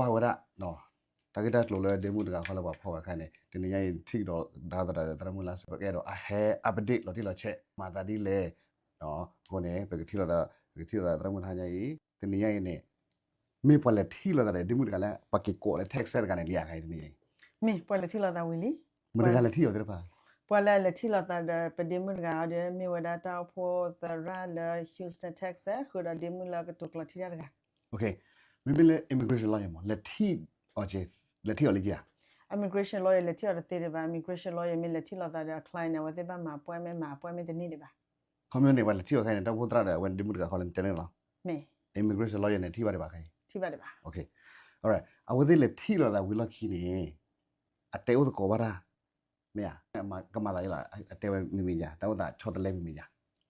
ပာ်ဝဲဒၣ် တၢ်ဂ့ၢ်တၢ်ကျိၤလၢဒ့မုၣ်တဂၤဃီလၢပှၤဖီၣ်ဝဲအခါန့ၣ် တနံၤညါအံၤထံၣ်ကဒီးဒၣ်သရၣ်မုၣ်လါစဲး ပကအဲၣ်ဒိးအဟဲ update လီၤတံၢ်လီၤဆဲး မၤသးဒ်လဲၣ် အဃိန့ၣ် ပကထံၣ်လိာ်သး ပကထံၣ်လိာ်သးသရၣ်မုၣ်ဟါညါအံၤ တနံၤညါအံၤန့ၣ် မ့ၢ်ပှၤလဲၤထံၣ်လိာ်သးဒီးဒ့မုၣ်တဂၤလၢ ပှၤက့ၤကိးလၢ Texas တဂၤန့ၣ်လံဧါ ခဲအံၤတနံၤအံၤ မ့ၢ်ပှၤလဲၤထံၣ်လိာ်သးဝံၤလံ မတၤတဂၤလဲၤထံၣ်အီၤသ့ၣ်တဖၣ် ပှၤလၢအလဲၤထံၣ်လိာ်သးဒီးပဒ့မုၣ်တဂၤအီၤဒီး မ့ၢ်ဝဲဒၣ်တၢ်အိၣ်ဖှိၣ်သရၣ်လၢ Houston Texas ဃုာ်ဒီးဒ့မုၣ်လၢကတိၤကျိးထံတၢ်တဂၤ မ့မ့ၢ်လၢ immigration lawyer မ့ၢ် လဲၤထံၣ်အီၤ လဲၤထံၣ်အီၤလံဧါ immigration lawyer လဲၤထံၣ်အီၤတသ့ဒံးဘၣ် immigration lawyer မ့ၢ်လဲၤထံၣ်လိာ်သးဒီးအ client န့ၣ် အဝဲသ့ၣ်ဘၣ်မၤ appointment မၤ appointment တန့ၢ်ဒံးဘၣ် ခီပညီန့ၣ် ပှၤလဲၤထံၣ်အီၤခဲအံၤန့ၣ် တၢ်အိၣ်ဖှိၣ်သရၣ်ဒီးအဝဲဒ့မုၣ်တဂၤဃီလၢနတဲန့ၣ်လီၤ immigration lawyer န့ၣ် ထံၣ်ဘၣ်ဒံးဘၣ်ခဲအံၤ ထံၣ်ဘၣ်ဒံးဘၣ် အဝဲသ့ၣ်လဲၤထံၣ်လိာ်သးဝံၤလီၢ်ခံန့ၣ် အတဲအိၣ်သကိးဘၣ်တၢ် မ့ၢ်ဧါ ကမၤသးယလီၤ အတဲဝဲမ့မ့ၢ်ယၤ တၢ်အိၣ်သးဆီတလဲမ့မ့ၢ်ယၤ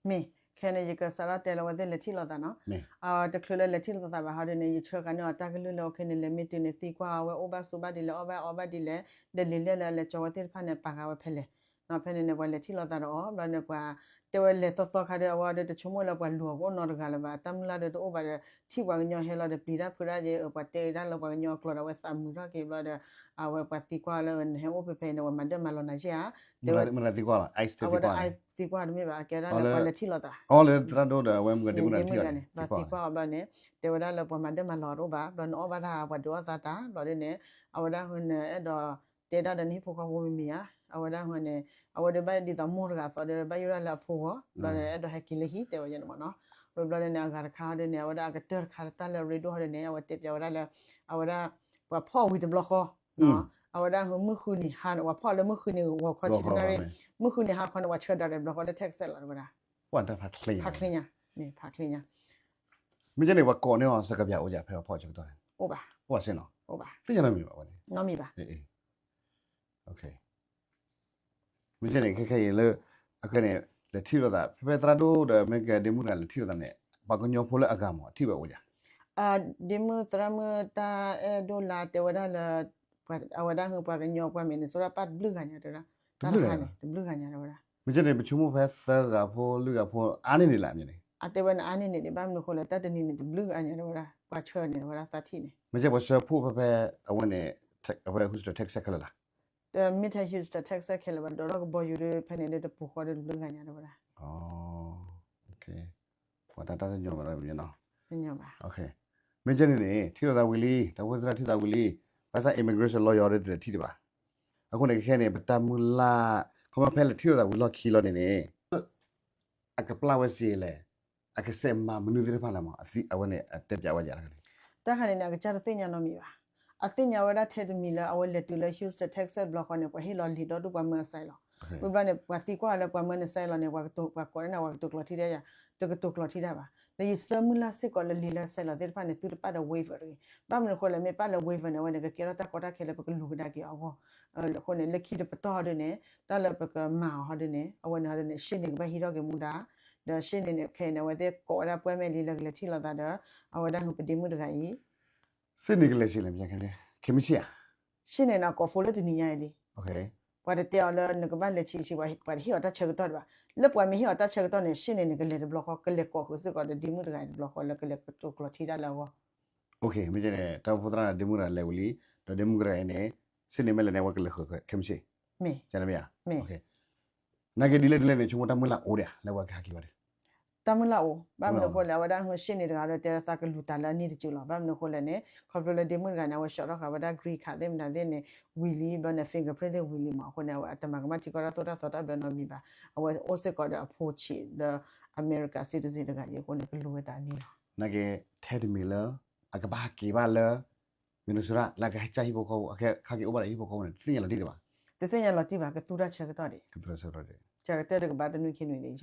မ့ၢ် ခဲန့ၣ် ယကစးထီၣ်တဲလၢအဝဲသ့ၣ်လဲၤထံၣ်လိာ်သးနီၤ တချုးလၢလဲၤထံၣ်လိာ်သးဘၣ်ဟီဒ်န့ၣ် ယဆၢဃာ်န့ၢ်အီၤတၢ်ကလုၢ်လၢအခဲန့ၣ် လဲၤမ့ၢ်တုၤန့ၣ် သံကွၢ်အီၤဝဲအိၣ်ဘၣ်ဆိးဘၣ်ဒ်လဲၣ် အီၣ်ဘၣ်အီဘၣ်ဒ်လဲၣ် ဒီးလံာ်လဲၢ်လၢအလဲၤကၠီဝဲသ့ၣ်တဖၣ်န့ၣ် ပာ်ဃာ်ဝဲဖဲလဲၣ် ဖဲန့ၣ်န့ၣ် ပှၤလဲၤထံၣ်လိာ်သးဒီးအီၤ ဘျီန့ၣ် ပှၤတဲဝဲလဲၤသီသီခါဒီး အဝဲဒီးတဆိကမိၣ်လၢပှၤလူၤအီၤကအိၣ်နီတဂၤလၢၤဘၣ် တၢ်မုၢ်လၢ်ဒီးတအိၣ်ဘၣ်ဒီး ထံၣ်ပှၤကညီဟဲလီၤဒီးပျံၤတၢ်ဖုးတၢ်ယဲ ပှၤတဲဒၣ်လၢပှၤကညီအကျိာ်ဒီး အဝဲသးမုာ်ထီၣ်က့ၤဘျီဒီး အဝဲပှၤသံကွၢ်လၢ နဟဲအိၣ်ဖဲဖဲအံၤန့ၣ် ပှၤမၤဒၢမၤလီၤနၤယဲဧါ တဲဝဲ အဝဲဒၣ် သံကွၢ်တမ့ၢ်ဘၣ် ကဲဒၣ်လၢပှၤလဲၤထံၣ်လိာ်သး အီလၢသရၣ်ဒိၣ်ဒီးအဝဲမုၢ်ဂၤဒ့မုၣ်ဂၤန့ၣ် ဘျီသံကွၢ်အီၤဘျီန့ၣ် တဲဝဲဒၣ်လၢပှၤမၤဒၢမၤလီၤတအိၣ်ဘၣ် ဘျီနအီၣ်ဘၣ်တၢ်ပှၤဒုးအီၣ်သးတၢ် ဘျီဒ်န့ၣ် အဝဲဒၣ်ဟူန့ၣ် အဲၣ်ဒိးတဲဒၣ်ဒီးနဟံၣ်ဖိဃီဖိမ့မ့ၢ်ဧါ အဝဲဒၣ်ဟူန့ၣ် အဝဲဒၣ်ဘၣ်ဒ်သိးမိၢ်တဂၤအသိးဒီး ဘၣ်ယိၣ်ဒၣ်လၢအဖိဂီၢ် ဘျီန့ၣ် အဲၣ်ဒိးဟဲက့ၤလၢဟံၣ် တဲဝဲန့ၣ်မ့ၢ်နီၤ ဝံၤဘျီဒ်န့ၣ် အဂၤတခါဟီဒ်န့ၣ် အဝဲဒၣ်အကတၢၢ်တခါတၢ်လၢ radio ဟီဒ်န့ၣ် အဝဲတဲပျးဝဲဒၣ်လၢ အဝဲဒၣ် ပှၤဖီၣ်ဝံၤတဘျီဃီ အဝဲဒၣ်ဟူမုၢ်ဃုနံၤဟါ ပှၤဖီၣ်လၢမုၢ်ဃုနံၤ ဂီၤခီဆံတနၣ်ရံၣ် မုၢ်ဃုနံၤဟါခီန့ၣ် ပှၤဆှၢဒၣ်ဒီးတဘျီဃီလၢ Texas လီၤ တဲဝဲဒၣ် ဖးချ့ညါ ဖးချ့ညါ မ့ၢ်ကဲန့ၣ် ပှၤကိးန့ၢ်အီၤစကပျးအိၣ်ယၤ ဖဲအဖီၣ်ဆၢကတီၢ်န့ၣ် အိၣ်ဘၣ် အိၣ်ဘၣ်စ့ၢ်နီၤ အိၣ်ဘၣ် သ့ၣ်ညါနီတမံၤဘၣ်ဝဲန့ၣ် နီတမံၤဘၣ် မ့ၢ်ကဲန့ၣ် ခဲခဲအံၤလၢ အခဲန့ၣ် လဲၤထံၣ်လိာ်သး ဖဲဖဲသရၣ်ဒိၣ်ဒီး မ့ၢ်ကဲဒ့မုၣ်တဂၤလဲၤထံၣ်လိာ်သးန့ၣ် ပှၤကညီဖိလၢအဂၤမ့ၢ် အထံၣ်ဝဲအိၣ်ယၤ ဒ့မုၣ်သရၣ်မုၣ်တၢ်အဲၣ်ဒိၣ်လၢတဲဝဲဒၣ်လၢ အဝဲဒၣ်ဟူပှၤကညီပှၤ Minnesota ပၢ်တဘျုးဂၤညါတဲဝဲဒၣ် တၢ်တခါန့ၣ် တဘျုးဂၤညါတဲဝဲဒၣ် မ့ၢ်ကဲန့ၣ် ပဆိကမိၣ်ဖဲသၢဂၤဖိလွံၢ်ဂၤဖိ အါန့ၢ်န့ၣ်လၢအမ့ၢ်န့ၣ် အတဲဝဲန့ၣ်အါန့ၢ်န့ၣ်န့ၣ် ဘၣ်မနုၤဃိလဲၣ် တၢ်တနံၤန့ၣ် တဘျုးဂၤညါတဲဝဲဒၣ် ပှၤဆှၢန့ၣ် အဝဲဒၣ်သးထံၣ်န့ၣ် မ့ၢ်ကဲပှၤဆှၢဖှိၣ်ဖဲဖဲ အဝဲန့ၣ် အဝဲ Houston Texas ခဲလၢာ်လၢ တမ့ၢ်ထဲ Houston Texas ခဲလၢာ်ဘၣ် ဒိးထီၣ်ကဘီယူၤဒီး ဖဲန့ၣ်ဒီးတပူၤဃီဒီးတဘျုးဂၤညါတဲဝဲဒၣ် ပှၤတၢ်တၢ်တညီဘၣ် မ့ၢ်ကဲန့ၣ်န့ၣ် ထံၣ်လိာ်သးဝံၤလံ တၢ်အိၣ်ဖှိၣ်သရၣ်ထံၣ်သးဝံၤလံ ဘၣ်ဆၣ် immigration lawyer ဒီးတလဲၤထံၣ်ဒံးဘၣ် အဃိန့ၣ် ခဲခဲန့ၣ် ပတၢ်မုၢ်လၢ် ခီဖျိဖဲလဲၤထံၣ်လိာ်သးဝံၤလီၢ်ခံလီၤန့ၣ်န့ၣ် အကပျၢ်ဝဲစ့လဲၣ် အကစဲးမၤမနုၤသ့ၣ်တဖၣ်လဲၣ်မး အဝဲန့ၣ် အတဲပျးဝဲယၤတခါန့ၣ် တၢ်ခါန့ၣ်န့ၣ် အကစၢ်တသ့ၣ်ညါနီတမံၤဘၣ်. အသ့ၣ်ညါဝဲဒၣ်ထဲတမံၤလၢ အဝဲလဲၤတုၤလၢ Houston Texas ဘျီဃီန့ၣ် ပှၤဟ့ၣ်လီၤလံာ်ဒီဒူၣ်ပှၤမၢအစဲးလီၤ. ဝံၤဘျီန့ၣ် ပှၤသံကွၢ်လၢပှၤမၢနစဲးလီၤန့ၣ် ပှၤကိးန့ၢ်နၤ ပှၤကတိၤကျိာ်ထံတယၤ တကတိၤကျိာ်ထံတၢ်ဘၣ်. ဒီးယဆၢမုၢ်လၢ်စ့ၢ်ကီးလၢလံာ်လၢအစဲးလီၤသ့ၣ်တဖၣ်န့ၣ် သုတပာ်လၢ waiver တဂ့ၤ. ဘၣ်မနုၤအဃိလဲၣ် မ့ၢ်ပာ်လၢ waiver န့ၣ် အဝဲန့ၣ် ကကဲထီၣ်တၢ်ကီတၢ်ခဲလၢပကလူၤကဒါက့ၤအဂီၢ် အဃိန့ၣ် လၢခံတပတီၢ်ဒ်န့ၣ် တၢ်လၢပကမၤအီၤဟီဒ်န့ၣ် အဝဲန့ၣ်ဟီဒ်န့ၣ် ရှ့ၣ်န့ၣ်ကဘၣ်ဟံးထီၣ်က့ၤမူဒါ ဒီးရှ့ၣ်န့ၣ်န့ၣ် ခဲအံၤန့ၣ် အဝဲသ့ၣ်ကိးဝဲဒၣ် appointment လံလၢကလဲၤထံၣ်လိာ်သးဒီး အဝဲဒၣ်ဟူပဒ့မုၣ်တဂၤအံၤ ရှ့ၣ်န့ၣ်ကလဲၤဆံးလဲၣ် ခဲမုၢ်ဆ့ၣ်ဧါ ရှ့ၣ်န့ၣ်န့ၣ် ကိး phone လၢတနံၤညါအံၤလံ ပှၤတတဲအီၤလၢနကဘၣ်လဲၤဆံးဆံး ပှၤတဟ့ၣ်အီၤတၢ်ဆၢကတီၢ်ဒံးဘၣ်. လၢပှၤမ့ၢ်ဟ့ၣ်အီၤတၢ်ဆၢကတီၢ်န့ၣ် ရှ့ၣ်န့ၣ်န့ၣ် ကလဲၤတဘျီဃီ ကလဲၤကိးဃုာ်စ့ၢ်ကီးဒီးဒ့မုၣ်တဂၤအံၤတဘျီဃီလၢကလဲၤကတိၤကျိာ်ထံတၢ်လၢအဂီၢ် မ့ၢ်ကဲန့ၣ် တၢ်အိၣ်ဖှိၣ်သရၣ်ဒ့မုၣ်တဂၤလဲၤဝံၤလံ ဒီးဒ့မုၣ်တဂၤအံၤန့ၣ် ရှ့ၣ်န့ၣ်မ့ၢ်လဲၤန့ၣ် အဝဲကလဲၤဃုာ်ခဲမုၢ်ဆ့ၣ် မ့ၢ် နာ်က့ဒ်လဲၣ်ဒ်လဲၣ်န့ၣ် ဆိကမိၣ်တၢ်မုၢ်လၢ်အိၣ်ဒံးဧါ လၢပှၤကဟးက့ၤဘၣ်ဒီး တၢ်မုၢ်လၢ်အိၣ် ဘၣ်မနုၤအဃိလဲၣ် အဝဲဒၣ်ဟူရှ့ၣ်န့ၣ်တဂၤဒီး တဲလၢသးကလူၤတၢ်လၢအန့ၣ်တစုလီၤ. ဘၣ်မနုၤအဃိလဲၣ်န့ၣ် ခီဖျိလၢဒ့မုၣ်တဂၤန့ၣ် အဝဲ short ထီၣ်ဃာ်ဝဲဒၣ် green card သ့ၣ်မတၤသ့ၣ်န့ၣ် ဝံၤလံ ဘျီန့ၣ် fingerprint သ့ၣ်ဝံၤလံမး အဃိန့ၣ် အဝဲအတမၤကမၣ်ထံကီၢ်တၢ်သိၣ်တၢ်သီတၢ်ဘျၢနီတမံၤဘၣ်. အဝဲအိၣ်စ့ၢ်ကီးဒီးအဖိဆံးဒီး America citizen တဂၤအံၤအဃိန့ၣ် ကလူၤဝဲတၢ်အန့ၣ်လီၤ. နာ်က့ ထဲတမံၤလၢ အကဘၣ်ဟးက့ၤဘၣ်လၢ Minnesota လၢအကဟဲကၢ်ဟံၣ်ဖိဃီဖိ အကဟဲက့ၤအိၣ်ဘၣ်ဒီးဟံၣ်ဖိဃီဖိန့ၣ် တသ့ၣ်ညါလီၤတံၢ်ဒံးဘၣ်. တသ့ၣ်ညါလီၤတံၢ်ဘၣ် ကသူတၢ်ဆၢကတီၢ်ဒံး ဆၢကတီၢ်တကဘၣ်တနွံခံနွံဒံး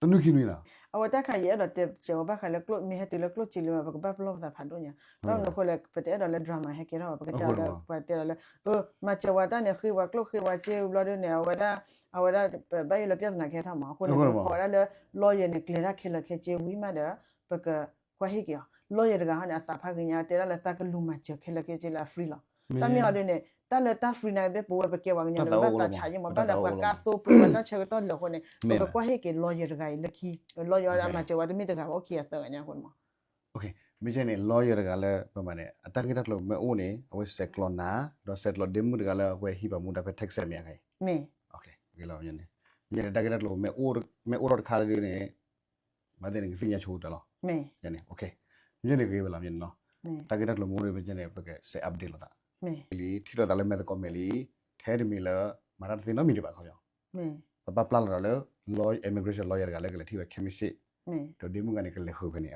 တနွံခံနွံလီၤ. အဝဲတၢ်ခါယအဲၣ်ဒိးတဲစဲးဝဲဘၣ်ဃးလၢကျိၣ် မ့ၢ်ဟဲတုၤလၢကျိၣ်စ့လံမး ပကဘၣ်ပလီၢ်ပသးဖးဒိၣ်ညါ ဘၣ်မနုၤအဃိလဲၣ် ပတအဲၣ်ဒိးလၢ drama ဟဲကဲထီၣ်ဘၣ် ပကတဲလၢ ပှၤတဲလီၤလၢ မၤစၢၤဝဲတၢ်န့ၣ် ဃ့ဝဲကျိၣ်ဃ့ဝဲစ့ဝံၤဘျီဒ်န့ၣ် အဝဲဒၣ် အဝဲဒၣ် ပဘၣ်ယိၣ်လၢ ပြဿနာ ကဟဲထီၣ်မး အဃိန့ၣ် ပကိးဝဲဒၣ်လၢ lawyer န့ၣ် ကျဲၤတၢ်ခဲလၢာ်ခဲဆ့ဝံၤမးဒီး ပကကွၢ်ဟ့ၣ်က့ၤအီၤ lawyer တဂၤဟီန့ၣ် အသးဖးဂ့ၤညါ တဲဒၣ်လၢသးကလူၤမၤစၢၤခဲလၢာ်ခဲဆ့လၢအ free လီၤ. တၢ်မ့ၢ်ဟီဒ်န့ၣ် တၢ်လၢတၢ် free နာ်က့သ့ၣ် ပဝဲပကဲပှၤကညီန့ၣ် ပဘၣ်သးဆးယံာ်မး ဘၣ်လၢပှၤကါသိပှၤတၢ်ဆၢကတီၢ်လၢာ်အဃိန့ၣ် ပကကွၢ်ဟ့ၣ်က့ၤ lawyer တဂၤအံၤလၢခံ lawyer အမၤစၢၤဝဲတမ့ၢ်တဂၤဘၣ် အိၣ်ခံဂၤသၢဂၤညါအဃိန့ၣ်မး မ့ၢ်ကဲန့ၣ် lawyer တဂၤလၢပမၤန့ၣ် အတၢ်ဂ့ၢ်တၢ်ကျိၤမ့ၢ်အိၣ်န့ၣ် အဝဲဆဲးကျိးနၤ ဒီးဆဲးကျိးဒ့မုၣ်တဂၤလၢအဝဲဟံးပာ်မူဒါဖဲ Texas မ့ၢ်ဧါခါအံၤ. မ့ၢ် မ့ၢ်ကဲန့ၣ် တၢ်ဂ့ၢ်တၢ်ကျိၤမ့ၢ်အိၣ်ထီၣ်တခါဒ်န့ၣ် ဘၣ်သ့ၣ်န့ၣ် ကသ့ၣ်ညါဆိကတၢၢ်လီၤ. မ့ၢ်ကဲန့ၣ် မ့ၢ်န့ၣ်ဂ့ၤဝဲလီၤမ့ၢ်န့ၣ်လီၤ. တၢ်ဂ့ၢ်တၢ်ကျိၤမ့ၢ်အိၣ်န့ၣ် မ့ၢ်ကဲန့ၣ် ပကဆဲး update လိာ်သး လံ ထံၣ်လိာ်သးလၢမဲာ်သကိးမဲာ်လံ ထဲတမံၤလၢ မၤတၢ်တသ့နီတမံၤဒံးဘၣ်ခီပညီ ပဘၣ်ပျၢ်လီၤဒီးလၢ immigration lawyer တဂၤလၢကလဲၤထံၣ်ဝဲ Kevin ဒီးဒ့မုၣ်ဂၤန့ၣ် ကလဲၤဃုာ်ဖဲန့ၣ်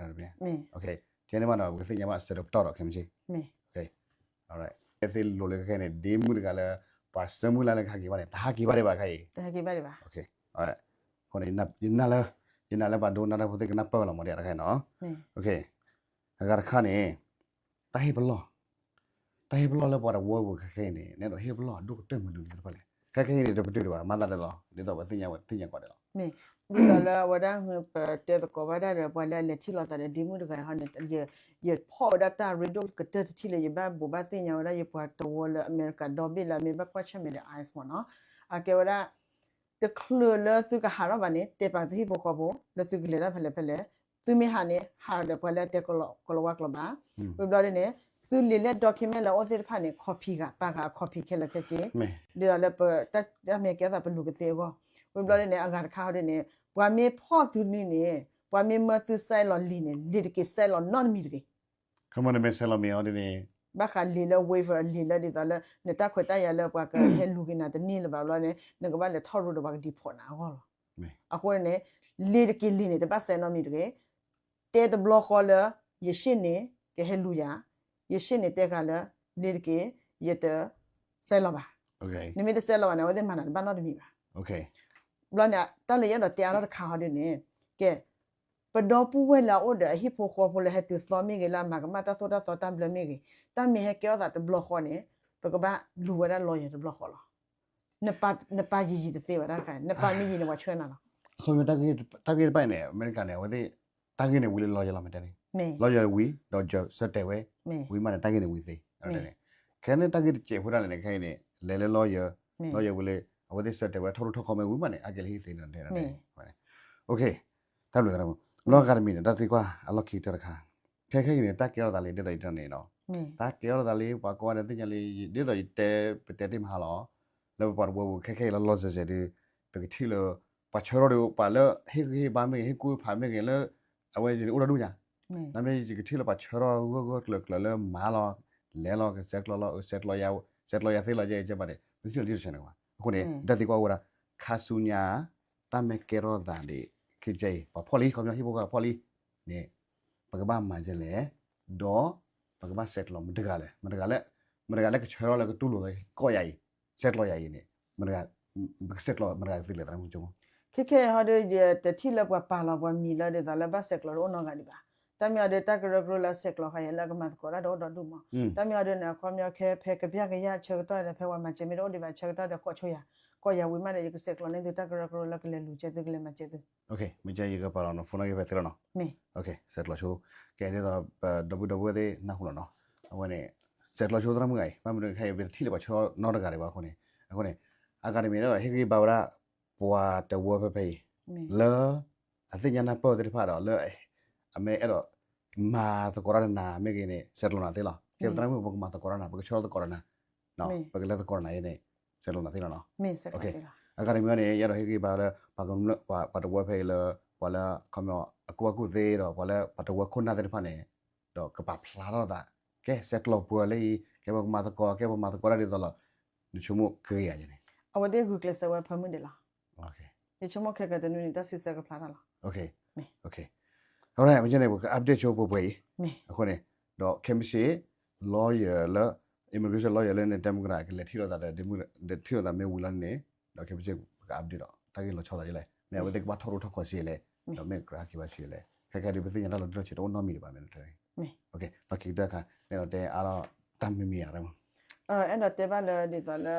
ကဲန့ၣ်မးဒီး ပကသ့ၣ်ညါဘၣ်အဆၢကတီၢ်ဒီး Kevin ကဲသ့ၣ်လိၤလၢခဲခဲန့ၣ် ဒ့မုၣ်တဂၤလၢ ပှၤဆၢမုၢ်လၢ်လၢကဟးက့ၤဘၣ်န့ၣ် တဟးက့ၤဘၣ်ဒံးဘၣ်ခဲအံၤ. အဃိန့ၣ် ယနာ်လၢ ယနာ်လၢပှၤဒိကနၣ်တၢ်ဖိသ့ၣ်ကနၣ်ပၢၢ်လီၤမ့ၢ်ဒ်တခါအံၤနီၤ. အဂၤတခါန့ၣ် တၢ်ဟ့ၣ်ပလီၢ် တၢ်ဟ့ၣ်ပလီၢ်လၢပှၤတဝၢပူၤခဲခဲအံၤန့ၣ် နဲဒိးဟ့ၣ်ပလီၢ်အဒိၣ်ကတၢၢ်မနုၤသ့ၣ်တဖၣ်လဲၣ်. ခဲခဲအံၤန့ၣ် တပတုာ်ဒံးဘၣ် မၤသးဒ်သိး ဒ်သိးပသ့ၣ်ညါဝဲသ့ၣ်ညါကီးဒံးလီၤ. မ့ၢ် ဒ်သိးလၢအဝဲဒၣ်ပတဲသကိးဘၣ်ဒၣ်ဒီး ပှၤလၢအလဲၤထံၣ်လိာ်သးဒီးဒ့မုၣ်တဂၤဟီန့ၣ် ယဖီၣ်ဝဲဒၣ်တၢ်ရ့ဒိၣ်ကတၢၢ်တထံၣ်လၢယဘၣ်ဘိးဘၣ်သ့ၣ်ညါဝဲဒၣ် ယပှၤတဝၢလၢအမဲရကၤဒီဘ့ၣ်လၢအမ့ၢ်ဘၣ်ကွၢ်ဆၢၣ်မဲာ်ဒီး ICE မ့ၢ်နီၤ. အကဲဝဲဒၣ် တချုးလၢသုကဟးထီၣ်ဘၣ်န့ၣ် တဲပာ်သုဟံၣ်ဖိဃီဖိ လၢသုကလဲၤတၢ်ဖဲလဲၣ်ဖဲလဲၣ်, သုမ့ၢ်ဟးန့ၣ် ဟးဒီးပှၤလၢအတဲကလီၤဝါကျိာ်ဘၣ်. ဝံၤဘျီဒ်န့ၣ် သုလံာ်လဲၢ် document လၢအအိၣ်သ့ၣ်တဖၣ်န့ၣ် copy ဂၤ ပာ်ဂၤအ copy ခဲလၢာ်ခဲဆ့, ဒ်သိးလၢပတၢ်မ့ၢ်ကဲထီၣ်သးပလူၤကသ့အဂီၢ်. ဝံၤဘျီဒ်န့ၣ် အဂၤတခါဟီဒ်န့ၣ် ပှၤမ့ၢ်ဖီၣ်သုန့ၣ်န့ၣ် ပှၤမ့ၢ်မၢသုဆဲးလီၤလံာ်န့ၣ် လံာ်တက့ၤဆဲးလီၤနီတမံၤတဂ့ၤ. ခီမ့ၢ်နမ့ၢ်ဆဲးလီၤမ့ၢ်အီၤဒ်န့ၣ် ဘၣ်ဃးလံာ်လၢ waiver အလံာ်လၢဒ်သိးလၢ နတၢ်ခွဲးတၢ်ယာ်လၢပှၤကဟဲလူၤက့ၤနၤတန့ၢ်လၢၤဘၣ်ဘျီန့ၣ် နကဘၣ်လဲၤထီၣ်ရူဒီးပှၤက deport နၤအဂီၢ်လီၤ. အဃိန့ၣ် လံာ်တက့ၤလံာ်န့ၣ် တဘၣ်ဆဲးနီတမံၤတဂ့ၤ. တဲတဘျီဃီလၢ ယရှေ့နေ ကဟဲလူၤယၤ, ယရှေ့နေ တဲဃာ်လၢ လံာ်တက့ၤ ယတဆဲးလီၤဘၣ်. နမ့ၢ်တဆဲးလီၤဘၣ်န့ၣ် အဝဲသ့ၣ်မၤနၤတဘၣ်နီတမံၤဘၣ်. ဘျီန့ၣ် တၢ်လၢယအဲၣ်ဒိးတဲအါထီၣ်တခါဟီဒ်န့ၣ် ကဲ ပဒီပုၢ်ဝဲၢ်လၢအအိၣ်ဒီးအဟံၣ်ဖိဃီဖိလၢဟဲတုၤသီမ့ၢ်ဂ့ၤ လၢအမၤကမၣ်တၢ်သိၣ်တၢ်သီတၢ်ဘျၢမ့ၢ်ဂ့ၤ, တၢ်မ့ၢ်ဟဲကဲထီၣ်သးတဘျီဃီန့ၣ် ပကဘၣ်လူၤဝဲဒၣ် lawyer တဘျီဃီလီၤ. နပာ်ယံာ်ယံာ်တသ့ဘၣ်တၢ်တခါ, နပာ်မ့ၢ်ယံာ်န့ၣ် ပှၤဆှၢနၤလီၤ. တၢ်ဂ့ၢ်တဖၣ်အံၤန့ၣ် အမဲရကၤန့ၣ် အဝဲသ့ၣ် တၢ်ဂ့ၢ်န့ၣ်ဝံၤလၢ lawyer လီၤမ့ၢ်တဲန့ၣ်, lawyer ဝံၤ ဒီး judge ဆၢတဲာ်ဝဲ ဝံၤမးန့ၣ် တၢ်ဂ့ၢ်န့ၣ်ဝံၤသ့. ခဲန့ၣ်တၢ်ဂ့ၢ်တစဲးဖိတၢ်န့ၣ် ခဲအံၤန့ၣ် လဲၤလၢ lawyer, lawyer ဝံၤလၢ အဝဲသ့ၣ်ဆၢတဲာ်ဝဲ ထီၣ်ရူၢ်ထီၣ်ခီမ့ၢ်ဝံၤမးန့ၣ် အကဲလၢဟံၣ်သ့န့ၣ်တဲန့ၣ်. တၢ်ဘျုးသရၣ်မုၣ် လီၤဂၤတမံၤန့ၣ် တၢ်သံကွၢ်အလီၢ်ခံတၢ်တခါ, ခဲခဲအံၤန့ၣ် တၢ်ကဲထီၣ်သးလံ ဒ်သိးယတဲန့ၣ်နီၤ, တၢ်ကဲထီၣ်သးလံ ပှၤကိးဂၤဒဲးသ့ၣ်ညါလံ ဒ်သိးယတဲ ပတဲတ့ၢ်မဟါလီၤ, လၢပပှၤတဝၢပူၤခဲခဲအံၤလီၤလီၤဆဲးဆဲးဒီး ပကထံၣ်လၢ ပှၤဆၢထၢၣ်ဒီးပှၤလၢ ဟ့ၣ်ဂံၢ်ဟ့ၣ်ဘါမ့ၢ်ဂ့ၤ ဟ့ၣ်ကူၣ်ဟ့ၣ်ဖးမ့ၢ်ဂ့ၤလၢ အဝဲန့ၣ်အိၣ်ဒီဒူၣ်ညါ, နမ့ၢ်ယကထံၣ်လၢပှၤဆၢထၢၣ်ဂၢၢ်ဂၢၢ်ကျၢၤကျၢၤလၢမၤလီၤ လဲၤလီၤ ကဆဲးကျိးလီၤ ဆဲးကျိးယၤ ဆဲးကျိးယၤသ့လီၤ ယဲယဲဘၣ်န့ၣ် ပထံၣ်လီၤတံၢ်တဆဲးန့ၣ်ဘၣ်. အဃိန့ၣ် တၢ်သံကွၢ်အိၣ်ဝဲဒၣ် ခါဆူညါ တၢ်မ့ၢ်ကဲထီၣ်သးဒ် ခဲကဲအံၤ ပှၤဖီၣ်လံ ခီပညီဟံၣ်ဖိဃီဖီၣ်လံန့ၣ် ပကဘၣ်မၤဒ်လဲၣ်, ဒီး ပကဘၣ်ဆဲးကျိးမတၤတဂၤလဲၣ်, မတၤတဂၤလဲၣ်, မတၤတဂၤလၢကဆၢထၢၣ်လၢကတူၢ်လိာ်လၢကီၢ်ယၤအံၤ, ဆဲးကျိးယၤအံၤန့ၣ် ပကဆဲးကျိးမတၤတဂၤကသ့လဲၣ် သရၣ်မုၣ်ကၠိမိၣ်. ခဲခဲအံၤဟီဒီး ယတထံၣ်လၢပှၤပာ်လီၤပှၤမံၤလၢဒ်သိးလၢဘၣ်ဆဲးကျိးတအိၣ်နီတဂၤဒံးဘၣ်. တၢ်မ့ၢ်အီၤဒီး တၢ်ကရၢကရိလၢဆဲးကျိးဃာ်ယၤလၢအကမၤသကိးတၢ်ဒီးအိၣ်ဒီဒူၣ်မး. တၢ်မ့ၢ်အီၤဒီးန့ၣ် အခီပညီခဲ ဖဲကပျၢ်ကယၢ်ဆၢကတီၢ်ဒီး ဖဲပှၤမၤစၢၤမ့ၢ်တအိၣ်ဒံးဘၣ်ဆၢကတီၢ်ဒီး ကိးဆိယၤ, ကိးယၤဝံၤမးဒီး ယကဆဲးကျိးန့ၢ်သုတၢ်ကရၢကရိလၢကလဲၤလူၤကဲသု ကလဲၤမၤစၢၤသု. မ့ၢ်ကဲ ယကပာ်လီၤနီၤ phone နီၣ်ဂံၢ်ဖဲသ့လီၤနီၤ. မ့ၢ် ဆဲးကျိးဆိ, ကဲဒ်သိး ပဒီပုၢ်ဒီပုၢ်ဝဲၢ်သ့ၣ်နၢ်ဟူလီၤနီၤ. အဝဲန့ၣ် ဆဲးကျိးဆိသရၣ်မုၣ်ဂၤအံၤ ဘၣ်မနုၤခဲအံၤ ပတထံၣ်လၢပှၤဆၢထၢၣ်နီတဂၤဒံးဘၣ်အဃိန့ၣ်, အဃိန့ၣ် အဂၤတမံၤဒီး ဟ့ၣ်ဂံၢ်ဘါဝဲဒၣ် ပှၤတဝၢဖဲဖဲအံၤ လၢ အသ့ၣ်ညါနၢ်ပၢၢ်သ့ၣ်တဖၣ်ဒီး လၢ အမ့ၢ်အဲၣ်ဒိး မၤသကိးတၢ်ဒီးနၤမ့ၢ်ဂ့ၤန့ၣ် ဆဲးကျိးနၤသ့လီၤ. ကဲပသရၣ်မုၣ် ပကမၤသကိးတၢ်နၤ ပကဆၢထၢၣ်သကိးဒီးနၤ, ပကလဲၤသကိးဒီးနၤအံၤန့ၣ် ဆဲးကျိးနၤသ့လီၤနီၤ. အဂၤတမံၤန့ၣ် ယအဲၣ်ဒိးဟ့ၣ်ဂံၢ်ဘါလၢ ပှၤတဝၢဖဲအံၤလၢ ပှၤလၢ ခီပညီ အကူၣ်ဘၣ်ကူၣ်သ့ဒီး ပှၤလၢပှၤတဝၢခိၣ်နၢ်သ့ၣ်တဖၣ်န့ၣ် ဒီးကပာ်ဖျါထီၣ်သး, ကဲဆဲးကျိးပှၤလၢအံၤ ကဲပကမၤသကိး ကဲပမၤသကိးတၢ်ဒ်သိးလီၤ. နဆိကမိၣ်ကဂ့ၤဧါန့ၣ် အဝဲသ့ၣ်ဂုာ်ကျဲးစၢးဝဲဖၢမုၢ်ဒံးလီၤ. ယဆိကမိၣ်ခဲကတနွံန့ၣ် တၢ်စံးဆၢကဖျါထီၣ်လီၤ. မ့ၢ်ကဲန့ၣ် ပက update ဆိပှဲၤပှဲၤအံၤ, အဃိန့ၣ် ဒီးခဲမုၢ်ဆ့ၣ် lawyer လၢ immigration lawyer လၢန့ၣ် Democrat ကလဲၤထံၣ်လိာ်သးဒီး ထံၣ်လိာ်သးမ့ၢ်ဝံၤလီၤန့ၣ် ဒီးခဲမုၢ်ဆ့ၣ် ပက update ဒီး တၢ်ဂ့ၢ်လီၤဆီသးဒ်လဲၣ်, မ့ၢ်အဝဲသ့ၣ်ကဘၣ်ထီၣ်ရူၢ်ထီၣ်ခီဆံးလဲၣ်, ဒီးမ့ၢ်ကြၢးဟဲက့ၤဘၣ်ဆံးလဲၣ်, ခဲခဲဒုး ပသ့ၣ်ညါတၢ်လီၤတံၢ်လီၤဆဲးတအိၣ်နီတမံၤဒံးဘၣ်မ့ၢ် လီၤက့ၤတၢ်ခါ အဲၣ်ဒိးတဲအါထီၣ်တၢ်မံၤမံၤဧါ အဲၣ်ဒိးတဲဘၣ်လၢဒ်သိးလၢ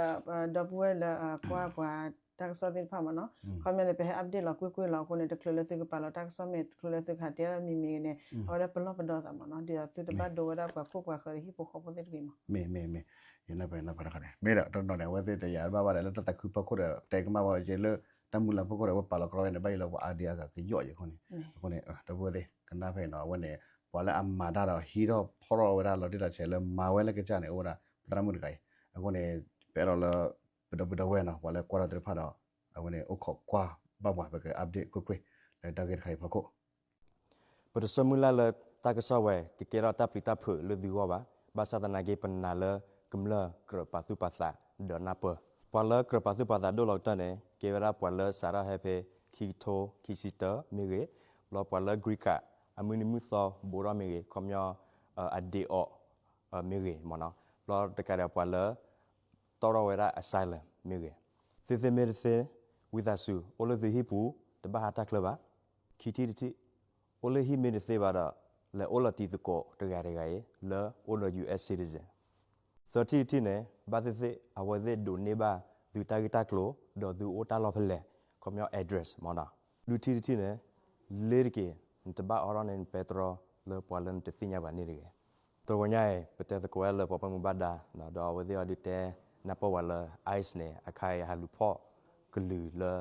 ဒီပုၢ်ဝဲၢ်လၢကွၢ်ပှၤတၢ်ကစီၣ်သ့ၣ်တဖၣ်မ့ၢ်နီၤ, ခီပညီန့ၣ် ပဟဲ update လီၤကွ့ၢ်ကွ့ၢ်လီၤအဃိန့ၣ် တချုးလၢသုကပာ်လီၤတၢ်ကစီၣ်မ့ၢ် တချုးလၢသုကဟးတဲတၢ်မံၤမံၤန့ၣ် အဝဲဒၣ်ပလီၢ်ပဒီသးမ့ၢ်နီၤ, ဒ်သိးသုတဘၣ်ဒိဝဲဒၣ်ပှၤခိၣ်ပှၤဃၢၤဒီးဟံၣ်ဖိဃီဖိသ့ၣ်တဂ့ၤမး. မ့ၢ် မ့ၢ် မ့ၢ် ယနၢ်ပၢၢ်နၢ်ပၢၢ်တခါန့ၣ် မ့ၢ်ဒီးတနီၤန့ၣ် အဝဲသ့ၣ်တယာ်ဘၣ်ဘၣ်ဒီး လၢတၢ်သးခုဖီခိၣ်ဒီး တဲကမၣ်ဘၣ်ဝဲက့ၤလၢ တၢ်မုၢ်လၢ်ဖီခိၣ်ဒီး အဝဲပာ်လီၤကြီဝဲန့ၣ် ဘၣ်ယိၣ်လၢပှၤအါဒံအါဂၤကယိၣ်ယဲၢ်အဃိန့ၣ်, အဃိန့ၣ် ဒီပုၢ်ဝဲၢ်သ့ၣ် ကနၣ်ဖဲအံၤနီၤ အဝဲန့ၣ် ပှၤလၢအမၤတၢ်ဒီးဟံးထီၣ်ဖီၣ်ထီၣ်ဝဲဒၣ်လီၤတံၢ်လီၤဆဲးလၢမၤဝဲလၢကစၢ်န့ၣ် အိၣ်ဝဲဒၣ်သရၣ်မုၣ်တဂၤအံၤ. အဃိန့ၣ် ပအဲၣ်ဒိးလၢ ပဒီပုၢ်ဒီဝဲၢ်နီၤ ပှၤလၢကွၢ်ထီၣ်သ့ၣ်တဖၣ်ဒီး အဝဲန့ၣ်အိၣ်ခိးကွၢ်ဘၣ်ပှၤ ပက update ကွ့ၢ်ကွ့ၢ် လၢတၢ်ဂ့ၢ်တခါအံၤဖီခိၣ် ပတဆၢမုၢ်လၢ်လၢတၢ်ကစီၣ်ဝဲ ကကဲထီၣ်တၢ်ပျံၤတၢ်ဖုးလၢသုဂီၢ်ဘၣ်. ဘၣ်ဆၣ်သနာ်က့ ပနာ်လၢကမျၢၢ်ကြၢးပာ်သူၣ်ပာ်သးဒီးနၢ်ပၢၢ်. ပှၤလၢကြၢးပာ်သူၣ်ပာ်သးဒိၣ်လီၤကတၢၢ်န့ၣ် ကဲဝဲဒၣ်ပှၤလၢစးထီၣ်ဟဲဖဲ ခံကထိခံဆံတၢမ့ၢ်ဂ့ၤ, ဘျီပှၤလၢ green card အမုၢ်နံၤမုၢ်သီဘူးထီၣ်မ့ၢ်ဂ့ၤ, ခီပညီ အဒ့အီးမ့ၢ်ဂ့ၤမ့ၢ်နီၤ, ဘျီတကးဒီးပှၤလၢ တီၣ်ထီၣ်ဝဲဒၣ် asylum မ့ၢ်ဂ့ၤ, သုသ့မ့ၢ်တသ့ ဝံသးစူၤ အိၣ်လၢသုဟံၣ်ပူၤ တဘၣ်ဟးတၢ်ချၢဘၣ်. ခံထံၣ်တထံၣ်, အိၣ်လၢဟံၣ်မ့ၢ်တသ့ဘၣ်ဒီး လဲၤအိၣ်လီၤတံၤသကိးတဂၤတဂၤအံၤ လၢအိၣ်ဒီး U S citizen. သၢထံၣ်တထံၣ်န့ၣ် ဘၣ်သ့ၣ်သ့ၣ် အဝဲသ့ၣ်ဒိးန့ၢ်ဘၣ်သုတၢ်ဂ့ၢ်တၢ်ကျိၤ ဒီးသုအိၣ်တၢ်လီၢ်ဖဲလဲၣ်, ခီပညီ address မ့ၢ်နီၤ. လွံၢ်ထံၣ်တထံၣ်န့ၣ် လ့တက့ၤ နတဘၣ်အိးထီၣ်န့ၣ် နပဲတြီလၢပှၤလၢနတသ့ၣ်ညါဘၣ်န့ၣ်တဂ့ၤ. တဂီၤညါအံၤ ပတဲသကိးဝဲလၢပှၤဘၣ်မူဘၣ်ဒါ ဒီးအဝဲသ့ၣ်အီၤဒုးတဲနၢ်ပၢၢ်ဝဲလၢ ICE န့ၣ် အခါအံၤအဟးလူၤဖီၣ်ကလုာ်လၢ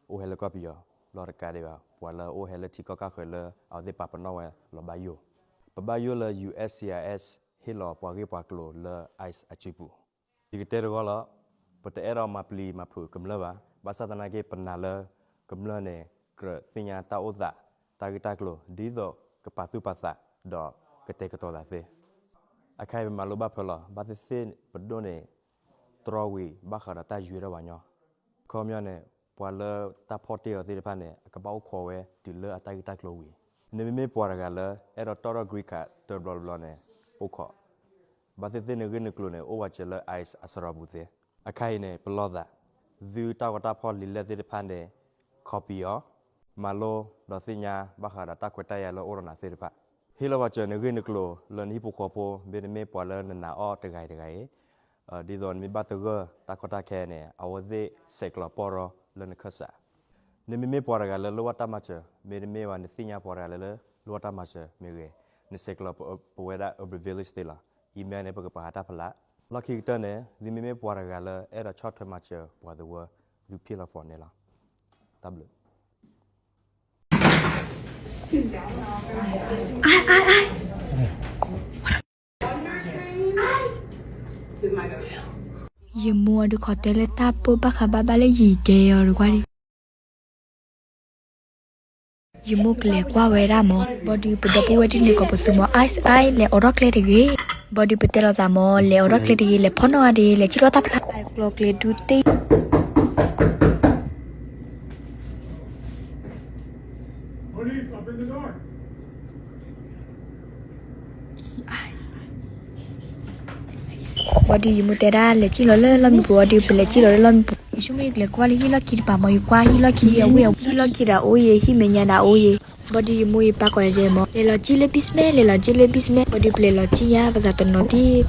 အိၣ်ဟဲလၢကီၢ်ပယီၤ လီၤတကးဒံးဘၣ် ပှၤလၢအိၣ်ဟဲလၢထံကီၢ်ကၢ်ဃၢၤလၢအဝဲသ့ၣ်ပာ်ပနီၣ်ဝဲလီၤဘၣ်ယိၣ်, ပဘၣ်ယိၣ်လၢ U S C I S ဟ့ၣ်လီၤပှၤဂ့ၢ်ပှၤကျိၤလၢ ICE အစုပူၤ. ယကတဲတဂီၢ်လီၤ, ပတအဲၣ်ဒိးမၤပျံၤမၤဖုးကမျၢၢ်ဘၣ်. ဘၣ်ဆၣ်သနာ်က့ ပနာ်လၢကမျၢၢ်န့ၣ် ကြၢးသ့ၣ်ညါတၢ်အိၣ်သး တၢ်ဂ့ၢ်တၢ်ကျိၤ ဒ်သိးကပာ်သူၣ်ပာ်သး ဒီးကတဲာ်ကတီၤသးသ့. အခါအံၤပမၤလိဘၣ်ဖၢလီၤ, ဘၣ်သ့ၣ်သ့ၣ်ပဒိၣ်န့ၣ် တြီဝံၤဘၣ်ဃးဒီးတၢ်ယွဲထီၣ်ပှၤညီ, ခီပညီန့ၣ် ပှၤလၢတၢ်ဖီၣ်တ့ၢ်အီၤသ့ၣ်တဖၣ်န့ၣ် အကဘၣ်အိၣ်ခိးဝဲတုၤလၢအတၢ်ဂ့ၢ်တၢ်ကျိၤဝံၤ. နမ့မ့ၢ်ပှၤတဂၤလၢ အဲၣ်ဒိးတီၣ်ထီၣ် green card တဘျီတဘျီန့ၣ် အိၣ်ခိး, ဘၣ်သ့ၣ်သ့ၣ်နဂ့ၢ်နကျိၤန့ၣ် အိၣ်ဝးစၢၤလၢ ICE အစရီပူၤသ့. အခါအံၤန့ၣ် ပလီၢ်သး, သုတၢ်ဂီၤတၢ်ဖီၣ်လံာ်လဲၢ်သ့ၣ်တဖၣ်န့ၣ် copy အီၤ, မၤလိဒီးသ့ၣ်ညါဘၣ်ဃးဒီးတၢ်ခွဲးတၢ်ယာ်လၢအိၣ်ဒီးနၤသ့ၣ်တဖၣ်, ဟ့ၣ်လီၤဝးစၢၤနဂ့ၢ်နကျိၤလၢနဟံၣ်ဖိဃီဖိ မ့တမ့ၢ်ပှၤလၢနနာ်အီၤတဂၤအံၤတဂၤအံၤ, ဒ်သိးနမ့ၢ်ဘၣ်သဂၢၢ်တၢ်ကီတၢ်ခဲန့ၣ် အဝဲသ့ၣ်ဆဲးကျိးပီၢ်ရီလၢနခၢၣ်စး. နမ့မ့ၢ်ပှၤတဂၤလၢလိၣ်ဘၣ်တၢ်မၤစၢၤ မ့တမ့ၢ်ဘၣ် နသ့ၣ်ညါပှၤတဂၤလၢ လၢလိၣ်ဘၣ်တၢ်မၤစၢၤမ့ၢ်ဂ့ၤ, နဆဲးကျိးပဝဲဒၣ် Aboriginal Village သ့လီၤ. email န့ၣ် ပကပာ်ဟးတၢ်ဖျါ. လီၢ်ခံကတၢၢ်န့ၣ် သုမ့မ့ၢ်ပှၤတဂၤလၢအဲၣ်ဒိးဆီၣ်ထွဲမၤစၢၤပှၤသဝီ သုဖံၣ်လီၤ form န့ၣ်လီၤ. တၢ်ဘျုး. ယမိၢ်အဒုးခီတဲလၢတၢ်ပိၢ်ဘၣ်ဃးဘၣ်ဘၣ်လၢယံာ်ကဲအီၤတကွၢ်ဒံး, ယမိၢ်ကလဲၤကွၢ်ဝဲဒၣ်မၢ်, ဘၣ်ဒီးပဒီပုၢ်ဝဲၢ်ဒ်န့ၣ် ကိးပသူမၢ် ICE လဲၤအိးထီၣ်ကျဲတဂ့ၤ, ဘၣ်ဒီးပတဲလိာ်သးမၢ် လဲၤအိးထီၣ်ကျဲတဂ့ၤ လဲၤဖီၣ်နီၣ်ဂၤဒံး လဲၤထံၣ်လိာ်တၢ်ဖျါ ကျိၤကျဲဒုးတ့ၢ် ဘၣ်ဒီးယမိၢ်တဲဒၣ် လဲၤစံၣ်လီၤလၢလီၢ်မံပူၤ ဘၣ်ဒီးပလဲၤစံၣ်လီၤလၢလီၢ်မံပူၤ, ယဆိကမိၣ်ယကလဲၤကွၢ်လၢဟံၣ်လီၢ်ခံတပၤမၢ်, ယကွၢ်ဟံၣ်လီၢ်ခံအဝံၤအဝံၤ ဟံၣ်လီၢ်ခံဒီးအိၣ်ယဲ ဟံၣ်မဲာ်ညါဒီးအိၣ်ယဲ, ဘၣ်ဒီးယမိၢ်ယပၢ်ကိးယဲမၢ် လဲၤလီၤစံၣ်လၢ basement လဲၤလီၤစံၣ်လၢ basement ဘၣ်ဒီးပလဲၤလီၤစံၣ်ညါ ပသးတနီၤ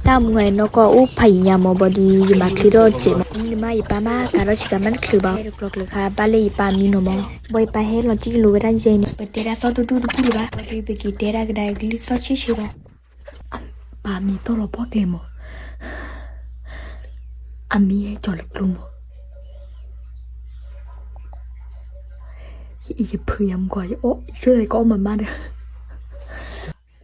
တံၢ် တၢ်မူအနီၢ်ကီၢ်အိၣ်ဖးယံၤညါမၢ်, ဘၣ်ဒီးယမၤချ့ထီၣ်စဲးမၢ်, မ့ၢ်နမါယပၢ်မး ကးထီၣ်ဆံးကၤမးတချုးဘၣ်, ဟဲတကျိၤကျဲခါဘၣ်လၢယပၢ်မံနီၤမၢ်, ဘၣ်ယပၢ်ဟဲလီၤစံၣ်လိာ်ဝဲဒၣ်ယဲန့ၣ် ပတဲဒၣ်သီၣ်ဒူဒူတဘူၣ်လၢၤဘၣ်, ဘၣ်ဒီးပက့ၤတဲဒၣ်ကဒါကလုၢ်သီၣ်ဆံးဆံးလီၤ. ပၢ်မံတီၢ်လီၤပှီၢ်ကျဲမၢ်, အမံဟဲကၠီၤလၢကျိမၢ်, ယဖုယမုၢ်ကီၢ် ယအီၣ် ယဆိကမိၣ်ယကအီၣ်မၤမါဒီး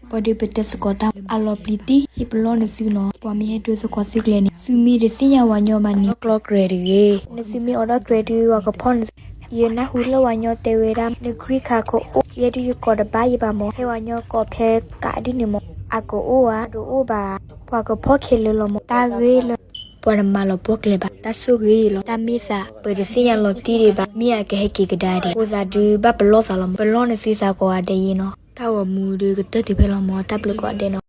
ဘၣ်ဒီးပတဲသကိးတၢ် အလီၤပျံၤတံၢ် ဟ့ၣ်ပလီၢ်နသုနီၤ, ပှၤမ့ၢ်ဟဲဒိသကိးသုကျဲန့ၣ် သုမ့ၢ်တသ့ၣ်ညါဝၤညီမးန့ၣ် ကျီကျဲတဂ့ၤ, နသုမ့ၢ်အိးထီၣ်ကျဲဒုး ပှၤကဖီၣ်နသု, ယနၢ်ဟူလၢဝၤညီတဲဝဲဒၣ် န green card ကအိၣ်, ယဲဒုးယကိးတဘၣ်ယဘၣ်မၢ်, ဟဲဝၤညီကိးဖဲကးဒ်န့ၣ်မၢ်, အကအိၣ်ဧါ, တအိၣ်ဘၣ်, ပှၤကဖီၣ်ခဲလၢာ်လီၤမၢ်, တၢ်ဂ့ၢ်လၢ ပှၤတမၤလီၤပှီၢ်ကျဲဘၣ်, တၢ်ဆိၣ်ဂ့ၤလီၤ, တၢ်မ့ၢ်သး ပတသ့ၣ်ညါလီၤတံၢ်ဒံးဘၣ်, မ့ၢ်အကဟဲက့ၤကဒါဒံး, အိၣ်သးဒုးဘၣ်ပလီၢ်သးလီၤမၢ်, ပလီၢ်နသုသးကိးဂၤဒဲးယဲနီၤ, တၢ်ဂီၤမူဒုးကတၢၢ်တုၤဖဲလီၤမၢ်, တၢ်ဘျုးကိးဂၤဒဲးနီၤ.